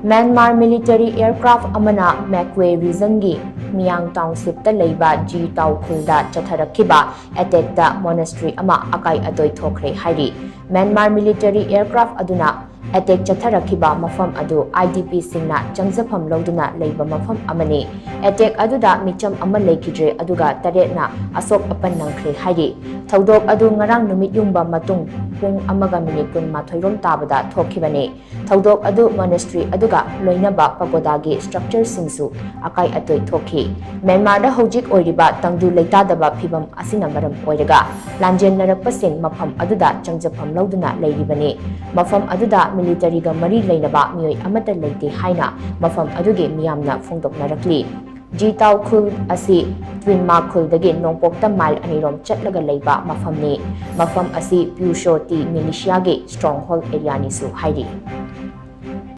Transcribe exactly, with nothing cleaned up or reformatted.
Myanmar military aircraft ꯑꯃꯅ Magway regionꯒꯤ Miang townshipꯇ ꯂꯩꯕ Ji Tau ꯈꯨꯜꯗ ꯆꯠꯊꯔꯛꯈꯤꯕ attackꯇ monastery ꯑꯃ ꯑꯀꯥꯏ ꯑꯇꯣꯏ ꯊꯣꯛꯈ꯭ꯔꯦ ꯍꯥꯏꯔꯤ꯫ Myanmar military aircraft ꯑꯗꯨꯅ attack ꯆꯠꯊꯔꯛꯈꯤꯕ ꯃꯐꯝ ꯑꯗꯨ IDPꯁꯤꯡꯅ ꯆꯪꯖꯐꯝ ꯂꯧꯗꯨꯅ ꯂꯩꯕ ꯃꯐꯝ ꯑꯃꯅꯤ꯫ Attack ꯑꯗꯨꯗ ꯃꯤꯆꯝ ꯑꯃ ꯂꯩꯈꯤꯗ꯭ꯔꯦ, ꯑꯗꯨꯒ ꯇꯔꯦꯠꯅ ꯑꯁꯣꯛ ꯑꯄꯟ ꯅꯪꯈ꯭ꯔꯦ ꯍꯥꯏꯔꯤ꯫ ꯊꯧꯗꯣꯛ ꯑꯗꯨ ꯉꯔꯥꯡ ꯅꯨꯃꯤꯠ ꯌꯨꯡꯕ ꯃꯇꯨꯡ ꯄꯨꯡ ꯑꯃꯒ ꯃꯤꯅꯤꯠ ꯀꯨꯟꯃꯥꯊꯣꯏ ꯔꯣꯝ ꯇꯥꯕꯗ ꯊꯣꯛꯈꯤꯕꯅꯤ꯫ ꯊꯧꯗꯣꯛ ꯑꯗꯨ monastery ꯑꯗꯨꯒ ꯂꯣꯏꯅꯕ pagodaꯒꯤ structureꯁꯤꯡꯁꯨ ꯑꯀꯥꯏ ꯑꯇꯣꯏ ꯊꯣꯛꯈꯤ꯫ ꯃ꯭ꯌꯥꯟꯃꯥꯔꯗ ꯍꯧꯖꯤꯛ ꯑꯣꯏꯔꯤꯕ ꯇꯪꯗꯨ ꯂꯩꯇꯥꯗꯕ ꯐꯤꯚꯝ ꯑꯁꯤꯅ ꯃꯔꯝ ꯑꯣꯏꯔꯒ ꯂꯥꯟꯖꯦꯟꯅꯔꯛꯄꯁꯤꯡ ꯃꯐꯝ ꯑꯗꯨꯗ ꯆꯪꯖꯐꯝ ꯂꯧꯗꯨꯅ ꯂꯩꯔꯤꯕꯅꯤ꯫ ꯃꯐꯝ ꯑꯗꯨꯗ militaryꯒ ꯃꯔꯤ ꯂꯩꯅꯕ ꯃꯤꯑꯣꯏ ꯑꯃꯠꯇ ꯂꯩꯇꯦ ꯍꯥꯏꯅ ꯃꯐꯝ ꯑꯗꯨꯒꯤ ꯃꯤꯌꯥꯝꯅ ꯐꯣꯡꯗꯣꯛꯅꯔꯛꯂꯤ꯫ Ji Tau ꯈꯨꯜ ꯑꯁꯤ Twin Ma ꯈꯨꯜꯗꯒꯤ ꯅꯣꯡꯄꯣꯛꯇ mile ꯑꯅꯤꯔꯣꯝ ꯆꯠꯂꯒ ꯂꯩꯕ ꯃꯐꯝꯅꯤ꯫ ꯃꯐꯝ ꯑꯁꯤ Pyu Saw Htee militiaꯒꯤ stronghold areaꯅꯤꯁꯨ ꯍꯥꯏꯔꯤ꯫